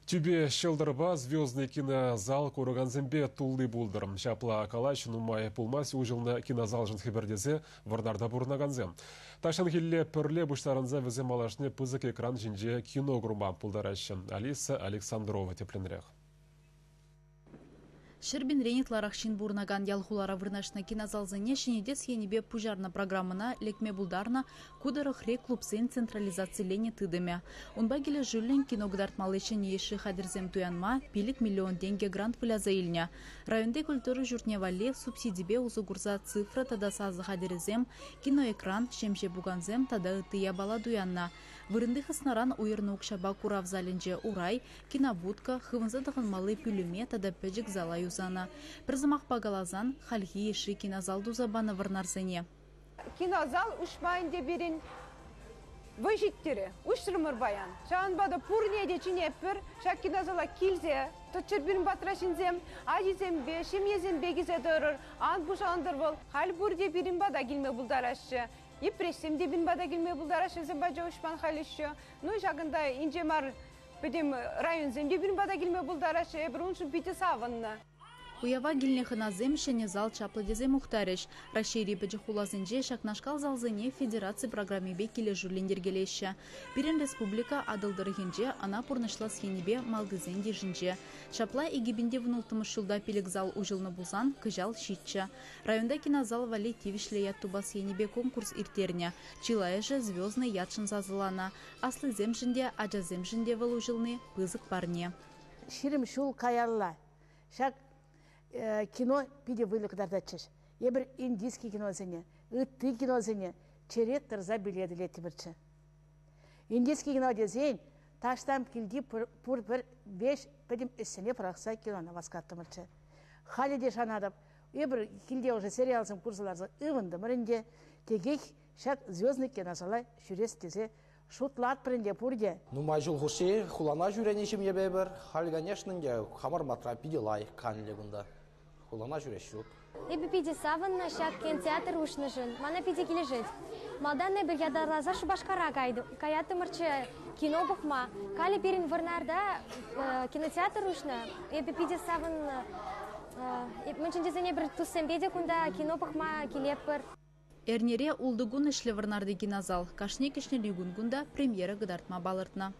Тӳпе ҫӑлтӑрпа «Звездный» кинозал куракансемпе тулли пултӑр. Ҫапла калаҫ нумай пулмасть уҫӑлнӑ кинозалшӑн хӗпӗртесе Вӑрнарта пурӑнакансем. Тахҫанхилле пӗрле пуҫтарӑнса вӗсем малашне пысӑк экран ҫинче кино курма пултараҫҫӗ. Алиса Александрова тӗплӗнрех. Ҫӗрпӳрен ытларах ҫын пурӑнакан ял-хулара вырнаҫнӑ кинозалсене ҫӗнетес енӗпе пуҫарнӑ программӑна лекме пултарнӑ ку тӑрӑхри клубсен централизациленӗ тытӑмӗ. Унпа килӗшӳллӗн кино кӑтартмалли ҫӗнӗ йышши хатӗрсем туянма 5 миллион тенкӗ грант выляса илнӗ. Районти культура ҫуртне валли субсидипе усӑ курса цифра тата сасӑ хатӗрӗсем, киноэкран, ҫемҫе пукансем тата ытти япала туяннӑ. Вырӑнти хыснаран уйӑрнӑ укҫапа курав залӗнче урай, кинобудка, хывӑнса тӑхӑнмалли пӳлӗме тата пӗчӗк зала юсанӑ. Пӗр сӑмахпа каласан, хальхи йышши кинозал туса панӑ вӑрнарсене. Кинозал уҫма ӗнтӗ пирӗн вӑй ҫиттӗрӗ. Уҫрӑмӑр паян. Ҫавӑнпа та пурне те чӗнетпӗр. Ҫак кинозала килсе тӑччӑр пирӗн патра ҫынсем, ачисемпе, ҫемьесемпе килсе тӑрӑр. Ан пушантӑр вӑл. Халь пурте пирӗн пата килме пултараҫҫӗ. Йӗпреҫсем те пирӗн пата килме пултараҫҫӗ, вӗсем пачӗ уҫман халь еще. Ну, ҫакӑнта инҫе мар пӗтӗм районсем те пирӗн пата килме пултараҫҫӗ. Эпир уншӑн питӗ савӑннӑ. Уява килнӗ хӑнасем ҫӗнӗ зал чаплӑ тесе мухтарӗҫ. Раҫҫейри пӗчӗк хуласенче ҫакнашкал залсене федераци программипе килӗшӳллӗн йӗркелеҫҫӗ. Пирӗн республика Атӑл тӑрӑхӗнче ӑна пурнӑҫлас енӗпе малтисен йышӗнче. Ҫапла 2016 ҫулта пилӗк зал уҫӑлнӑ пулсан, кӑҫал ҫиччӗ. Районта кинозал валли тивӗҫлӗ ят тупас енӗпе конкурс ирттернӗ. Чылайӑшӗ «Звездный» ятшӑн сасӑланӑ. Аслисемшӗн те, ачасемшӗн те вӑл уҫӑлни – пысӑк парне. 20 ҫул каялла ҫак кино питӗ вӑйлӑ кӑтартатчӗҫ. Эпир индийский киносене, ытти киносене черет тӑрса билет илеттӗмӗрччӗ. Индийский кино тесен таҫтан килти пур пӗр веҫ пӗтӗм ӗҫсене пӑрахса кинона васкаттӑмӑрччӗ. Халӗ те шанатӑп, эпир килте уже сериалсем курса ларса ывӑнтӑмӑр ӗнтӗ, текех ҫак «Звездный» кинозала ҫӳрес тесе шутлатпӑр ӗнтӗ пурте. Нумай ҫул хушши хулана ҫӳренӗ ҫемьепе эпир. Халь, конечно, ӗнтӗ хамӑр матра питӗ лайӑх канлӗ кунта. Хулана ҫӳрес ҫук. Эпӗ питӗ савӑннӑ ҫак кинотеатр уҫнӑшӑн. Мана питӗ килӗшет. Малтан эпӗ ятарласа Шупашкара каяттӑмӑрччӗ кино пӑхма. Халӗ пирӗн Вӑрнарта кинотеатр уҫнӑ. Эпӗ питӗ савӑннӑ. Мӗншӗн тесен эпир туссемпе те кунта кино пӑхма килетпӗр. Эрнере ултӑ кун ӗҫлӗ Вӑрнарти кинозал. Кашни кӗҫнерникун кунта премьера кӑтартма палӑртнӑ.